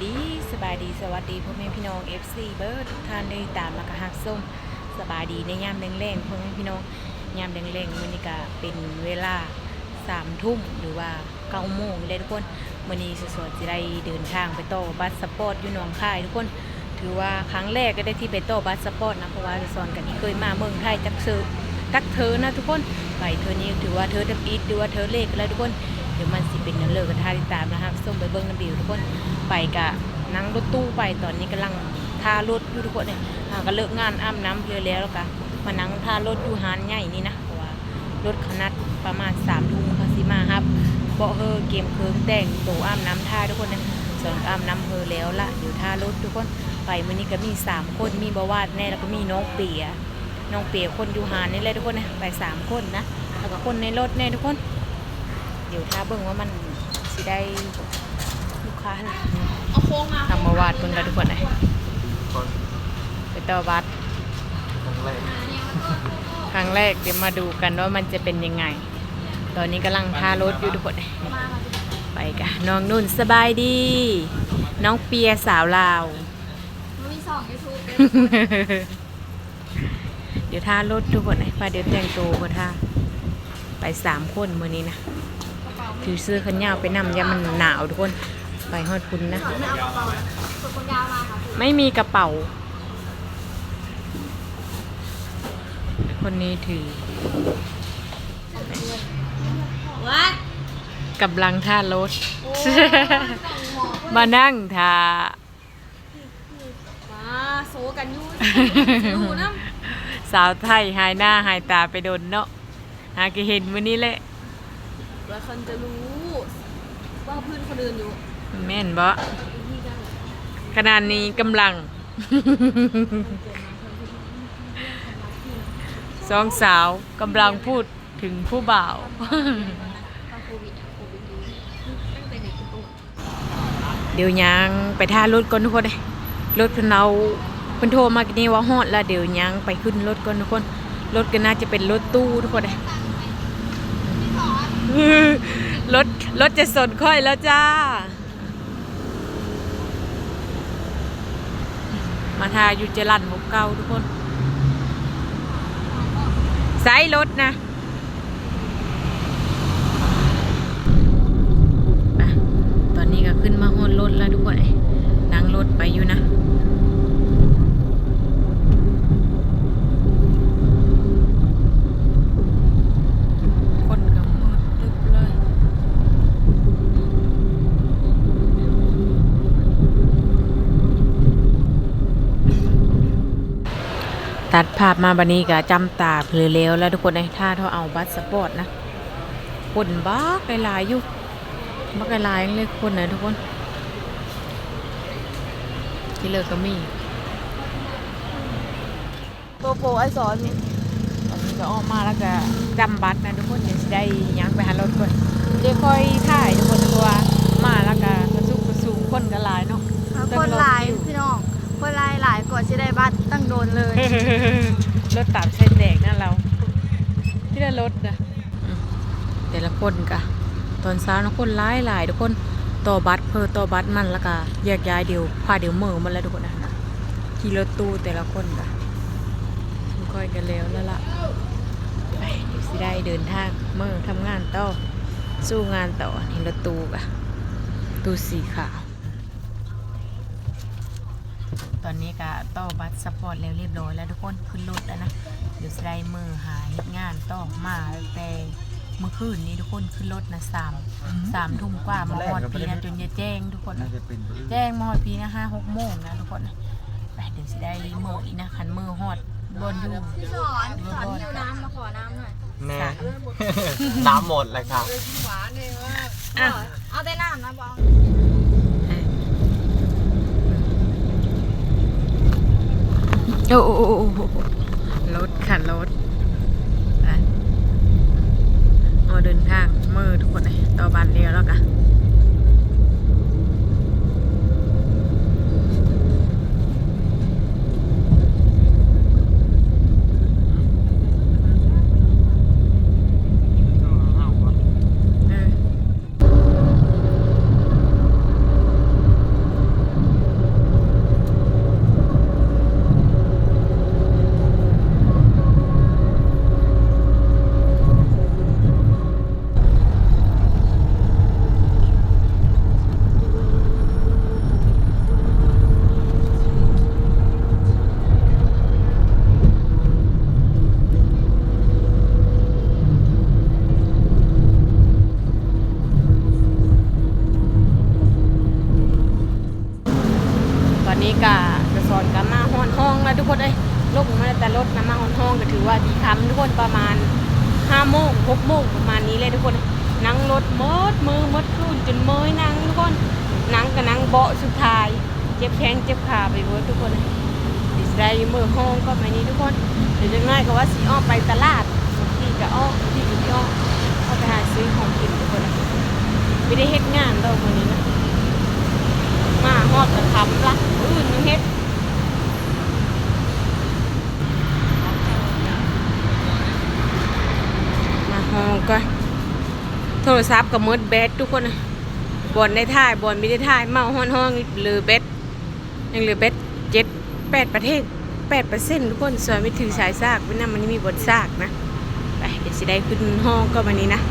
ດີ ສະບາຍດີ ສະຫວັດດີພໍ່ແມ່ພີ່ນ້ອງ ເອັຟຊີ ເບີດທຸກທ່ານເດີ ຕາມມາກະຮັບຊົມ. ສະບາຍດີໃນຍາມແລງໆ ພໍ່ແມ່ພີ່ນ້ອງ ຍາມແລງໆ ມື້ນີ້ກະເປັນເວລາສາມທຸ່ມ ຫຼືວ່າເກົ້າໂມງແລ້ວທຸກຄົນ. ມື້ນີ້ສາວສອນຊິໄດ້ເດີນທາງໄປຕໍ່ບັດສະປອດຢູ່ໜອງຄາຍທຸກຄົນ. ຖືວ່າຄັ້ງແລກເລີຍເດ້ທີ່ໄປຕໍ່ບັດສະປອດນະ ເພາະວ່າສາວສອນກະບໍ່ເຄີຍມາເມືອງໄທຈັກເທື່ອ ຈັກເທື່ອນະທຸກຄົນ. ໄປເທື່ອນີ້ຖືວ່າເທື່ອທຳອິດ ຫຼືວ່າເທື່ອແລກແລ້ວທຸກຄົນ. ດຽວມັນຊິເປັນແນວເລີກ ກະຖ້າຕິດຕາມນະ ຮັບຊົມໄປເບິ່ງນຳເບວທຸກຄົນ. ໄປກະນັ່ງລົດຕູ້ໄປ ຕອນນີ້ກຳລັງຖ້າລົດຢູ່ທຸກຄົນເອີຍ. ຫາກະເລີກງານອາບນ້ຳເທື່ອແລ້ວ ແລ້ວກະມານັ່ງຖ້າລົດຢູ່ຮ້ານໃຫຍ່ນີ້ນະ ເພາະວ່າລົດເຂົານັດປະມານສາມທຸ່ມ ເຂົາຊິມາຮັບ ເບາະເຮີ ກຽມເຄື່ອງແຕ່ງໂຕ ອາບນ້ຳຖ້າທຸກຄົນເອີຍ. ສາວສອນອາບນ້ຳເຮີແລ້ວລະ ດຽວຖ້າລົດທຸກຄົນ. ໄປມື້ນີ້ກະມີສາມຄົນ ມີບ່າວວາດແນ່ ແລ້ວກະມີນ້ອງເປຍ ນ້ອງເປຍຄົນຢູ່ຮ້ານນີ້ແຫຼະທຸກຄົນເອີຍ. ໄປສາມຄົນນະ ແລ້ວກະຄົນໃນລົດແນ່ທຸກຄົນ. ດຽວຖ້າເບິ່ງວ່າມັນຊິໄດ້ລູກຄ້າຫຼາຍບໍ່. ເອົາໂຄ້ງມາ ທຳມາວາດເບິ່ງກັນທຸກຄົນເອີຍ. ໄປຕໍ່ບັດຄັ້ງແລກ ຄັ້ງແລກ ດຽວມາດູກັນວ່າມັນຈະເປັນຍັງໄງ. ຕອນນີ້ກຳລັງຖ້າລົດຢູ່ທຸກຄົນເອີຍ. ໄປກະນ້ອງນຸ່ນ ສະບາຍດີ ນ້ອງເປຍສາວລາວ. ມີຊ່ອງຢູທູບເດີ. ດຽວຖ້າລົດທຸກຄົນເອີຍ ວ່າດຽວແຕ່ງໂຕກ່ອນ ຖ້າໄປສາມຄົນມື້ນີ້ນະ. ຖືເສື້ອແຂນຍາວໄປນຳ ຢ້ານມັນໜາວທຸກຄົນ. ໄປຮອດພຸ້ນນະ ໄມ່ມີກະເປົາ. ຄົນນີ້ຖື ກຳລັງຖ້າລົດ ມານັ່ງຖ້າ ມາໂຊກັນຢູ່ ຢູ່ນຳ ສາວໄທຫາຍໜ້າຫາຍຕາໄປດົນເນາະ ຫາກະເຫັນມື້ນີ້ແຫຼະ ວ່າຄັນຈະຮູ້ ເວົ້າພື້ນຄົນອື່ນຢູ່ ແມ່ນບໍ່? ຂະໜາດນີ້ກຳລັງ ສອງສາວກຳລັງພູດເຖິງຜູ້ບ່າວ. ດຽວຍ່າງໄປຖ້າລົດກ່ອນທຸກຄົນເອີຍ. ລົດເພິ່ນເອົາ ເພິ່ນໂທມາກີ້ນີ້ວ່າຮອດລະ ດຽວຍ່າງໄປຂຶ້ນລົດກ່ອນທຸກຄົນ. ລົດກະໜ້າຈະເປັນລົດຕູ້ທຸກຄົນເອີຍ. ລົດ ລົດຈະຊົນຂ້ອຍແລ້ວຈ້າ. ມາຖ້າຢູ່ຈະລັນຫົກເກົ້າທຸກຄົນ. ໃສລົດນະ? ໄປ ຕອນນີ້ກະຂຶ້ນມາຮອດລົດແລ້ວທຸກຄົນເອີຍ. ນັ່ງລົດໄປຢູ່ນະ. ຄົນກະມືດຕຶບເລີຍ. ຕັດພາບມາບາດນີ້ກະຈ້ຳຕາເພີແລ້ວລະທຸກຄົນເອີຍ. ຖ້າເຮົາເອົາບັດສະປອດນະ ຄົນບັກຫຼາຍໆຢູ່ ບັກຫຼາຍໆເລີຍຄົນນະທຸກຄົນ. ທີ່ເລີກກະມີ ໂປໂປໄອສອນນີ້ ຕອນນີ້ກະອອກມາລະກະຈ້ຳບັດນະທຸກຄົນ. ດຽວຊິໄດ້ຍ່າງໄປຫາລົດກ່ອນ ດຽວຄ່ອຍຖ່າຍທຸກຄົນ ເພາະວ່າມາລະກະກະຊຸກກະຊຸມ ຄົນກະຫຼາຍເນາະ. ຄົນຫຼາຍພີ່ນ້ອງ ຄົນຫຼາຍໆ ກວ່າຊິໄດ້ບັດຕັ້ງດົນເລີຍ. ລົດຕາມໄສ້ແຕກນະລາວ ທີ່ລະລົດນະ. ອືມ ແຕ່ລະຄົນກະ ຕອນເຊົ້ານະຄົນຫຼາຍໆທຸກຄົນ. ຕໍ່ບັດເພີຕໍ່ບັດມັນ ລະກະແຍກຍ້າຍ ດຽວພາດຽວເມີໝົດແລ້ວທຸກຄົນນະ. ຂີ່ລົດຕູ້ແຕ່ລະຄົນກະຊຸມຂ້ອຍກະແລ້ວລະລະ. ໄປ ດຽວຊິໄດ້ເດີນທາງເມີທຳງານຕໍ່ ສູ້ງານຕໍ່. ນີ້ລົດຕູ້ກະ ຕູ້ສີຂາວ. ຕອນນີ້ກະຕໍ່ບັດສະປອດແລ້ວຮຽບຮ້ອຍແລ້ວທຸກຄົນ ຂຶ້ນລົດແລ້ວນະ. ດຽວຊິໄດ້ເມືອຫາເຮັດງານຕໍ່ ມາແຕ່ມື້ຄືນນີ້ທຸກຄົນ. ຂຶ້ນລົດນະ ສາມ ສາມທຸ່ມກວ່າ ມາຮອດພີ້ນະ ຈົນຈະແຈ້ງທຸກຄົນ. ແຈ້ງມາຮອດພີ້ນະ ຫ້າຫົກໂມງນະທຸກຄົນ. ໄປ ດຽວຊິໄດ້ເມືອອີກນະ ຄັນເມືອຮອດບ່ອນຢູ່. ພີ່ສອນ ພີ່ສອນຫິວນ້ຳ ມາຂໍນ້ຳໜ້ອຍ. ແນ່ ນ້ຳໝົດແລ້ວຄ່ະ. ອ່ະ ເອົາແຕ່ນ້ຳນະ ບໍ່ເອົາ. ໂອ້ ໂອ້ ໂອ້ ໂອ້ ລົດຄ່ະລົດ. ໄປ ເຮົາເດີນທາງເມືອທຸກຄົນເອີຍ. ຕໍ່ບ້ານແລ້ວລະກະ ເອີ. ທຸກຄົນ ປະມານຫ້າໂມງ ຫົກໂມງ ປະມານນີ້ແຫຼະທຸກຄົນ. ນັ່ງລົດໝົດມື້ໝົດຄືນ ຈົນເມີຍນັ່ງທຸກຄົນ. ນັ່ງກໍນັ່ງເບາະສຸດທ້າຍ ເຈັບແຂ້ງເຈັບຂາໄປເບິດທຸກຄົນ. ຊິໄດ້ເມືອຫ້ອງກໍມານີ້ທຸກຄົນ. ດຽວຈັກໜ້ອຍກໍວ່າຊິອອກໄປຕະຫຼາດ ບາງທີກໍອອກ ບາງທີກໍຊິອອກ ອອກໄປຫາຊື້ຂອງກິນທຸກຄົນ. ບໍ່ໄດ້ເຮັດງານດອກມື້ນີ້ນະ ມາຮອດກໍຄ່ຳລະ ມື້ອື່ນຍັງເຮັດ. ມາຫ້ອງກ່ອນ ໂທລະສັບກໍໝົດແບັດທຸກຄົນ. ບ່ອນໄດ້ຖ່າຍ ບ່ອນບໍ່ໄດ້ຖ່າຍ ເມົາຮອດຫ້ອງເຫຼືອແບັດ ຍັງເຫຼືອແບັດເຈັດແປດປະເທດ ແປດເປີເຊັນທຸກຄົນ. ຊ່ວຍໄປຖືສາຍສາກໄປນຳ ມັນຍັງມີບ່ອນສາກນະ. ໄປ ດຽວຊິໄດ້ຂຶ້ນຫ້ອງກໍບາດນີ້ນະ.